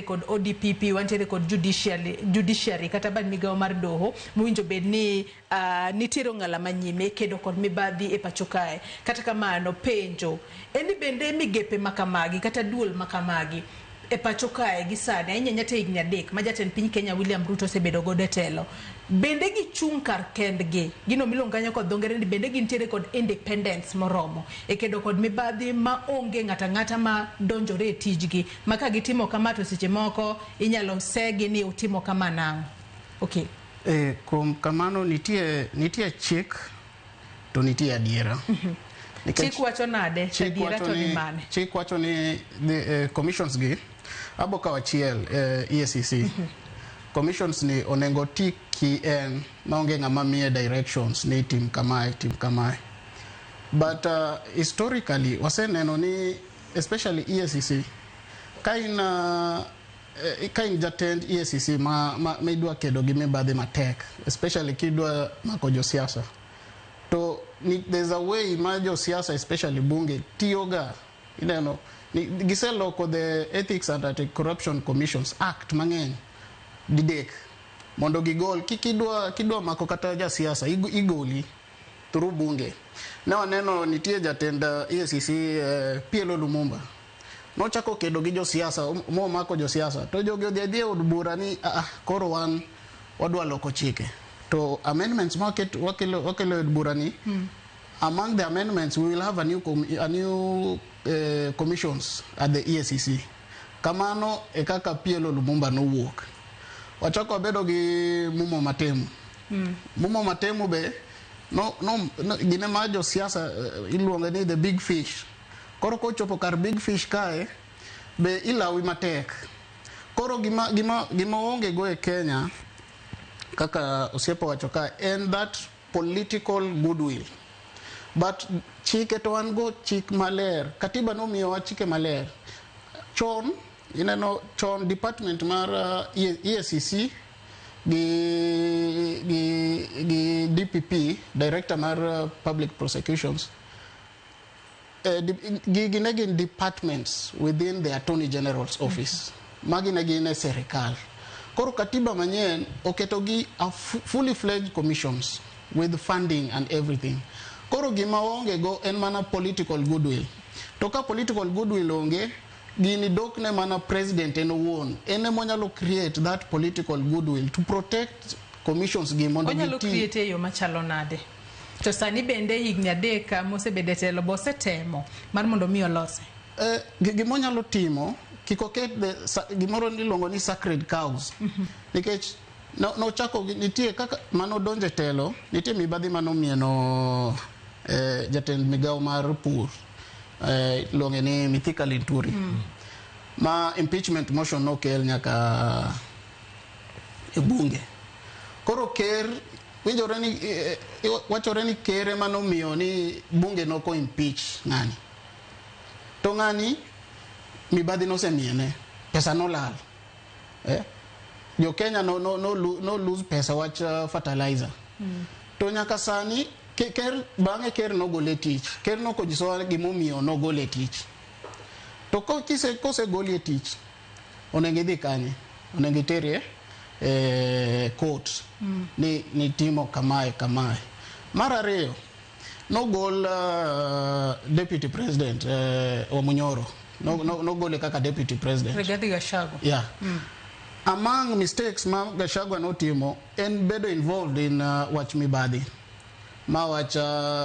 Kod ODPP wantiere kod judiciary kata bad migawo mar doho mowinjo bed ni nitiere ong'ala manyime kedo kod mibadhi e pacho kae. Kata kamano, penjo en ni bende migepe makamagi kata duol makamagi e pacho kae gi sani, ahinya ahinya to higni 3 ma jatend piny Kenya William Ruto osebedo godo e telo, bende gichung' kar kendgi, gino miluongo kanyo kod dho ngere ni bende gintiere kod independence moromo e kedo kod mibadhi ma onge ng'ato ang'ata ma donjore e tijgi, ma ka gitimo kama to seche moko inyalo segi ni utimo kama nang'o? Okay. E, kuom kamano nitie chik to nitie adiera. Nikech Chik wacho nade? Chik Adiera wacho to ni ni mane? Chik wacho ni the commissions gi abo kawo achiel, EACC. Commissions ni onego ti ki en maonge ng'ama miye directions ni tim kamae, tim kamae. But historically waseneno ni especially EACC, ka in jatend EACC ma idwa kedo gi mibadhi matek, especially kidwa mako josiasa, to there's a way ma josiasa, especially bunge, tiyoga. Ineno ni giseloko the Ethics and Anti-Corruption Commissions Act mang'eny didek mondo gigol kik idwa mako kata jasiasa, igoli through bunge. Ne waneno nitie jatend EACC, PLO Lumumba, nochako kedo gi josiasa momako josiasa, to jogi odhi adhi e od bura ni, "Ah, ah, koro wan wadwa loko chike." To amendments ma wakelo e od bura ni, among the amendments we will have a new commissions at the EACC. Kamano e kaka PLO Lumumba nowuok. Wachako wabedo gi Mumo Matemu. Mumo Matemu be no, gine ma josiasa iluonge ni the big fish. Koro kochopo kar big fish kae be ilawi matek. Koro gima onge go e Kenya, kaka osiepa wacho ka, en that political goodwill. But chike to wan go, chik maler. Katiba nomiyowa chike maler. Chon, ineno chon department mar EACC gi DPP, Director mar Public Prosecutions, gigi ne gin departments within the Attorney General's office. Magi ne gin e serikal. Koro katiba manyien oketogi a fully fledged commissions with funding and everything. Koro gima waonge go en mana political goodwill. To ka political goodwill onge, gini dok ne mana president en owuon. En ema onyalo create that political goodwill to protect commissions gi mondo Onyalo giti. create e yo machalo nade? To sani bende higni 3 mosebedo e telo bosetemo mar mondo mi olose? Gima onyalo timo, kik oket gimoro miluongo ni sacred cows, nikech nochako nitie kaka manodonjo e telo, nitie mibadhi manomieno jatend migawo mar pur, iluonge ni Mithika Linturi, ma impeachment motion nokel nyaka e bunge. Koro ker winjore ni wachore ni ker ema nomiyo ni bunge noko impeach ng'ani. To ng'ani mibadhi nosemiene, pesa nolal. Eh? Jo Kenya no lose pesa wach fertilizer. To nyaka sani ker bang'e ker nogole tich. Ker nokonyisowa gimomiyo nogole tich. To kosegoli e tich, onego idhi kanye? Onego iterie e court ni timo kamae kamae. Mar ariyo, nogol deputy president Wamunyoro. Nogole kaka deputy president. Rigathi Gachagua. Yeah. Among mistakes ma Gachagua notimo en bedo involved in wach mibadhi. Ma wach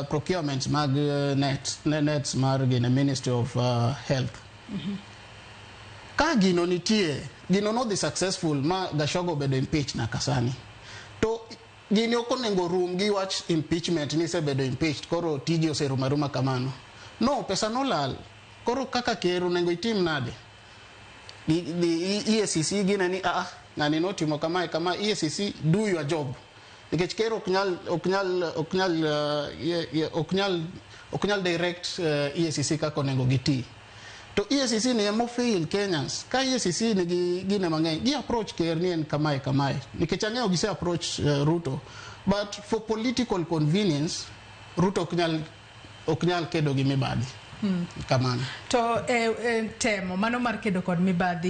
procurements mag nets mar gine Ministry of Health. Ka gino nitie, gino nodhi successful ma Gachagua obedo impeached nyaka sani. To gini ok onego rum gi wach impeachment ni isebedo impeached, koro tiji oserumo aruma kamano. No, pesa nolal. Koro kaka ker onego itim nade? The EACC gine ni, ah, ng'ani notimo kamae kama. EACC, do your job. Nikech ker ok nyal direct EACC kaka onego giti. To EACC ni emo fail Kenyans. Ka EACC nigi gine mang'eny, gi approach ker ni en kamae kamae. Nikech ang'eyo gise approach Ruto. But for political convenience, Ruto ok nyal kedo gi mibadhi. Kamano. To e temo mano mar kedo kod mibadhi.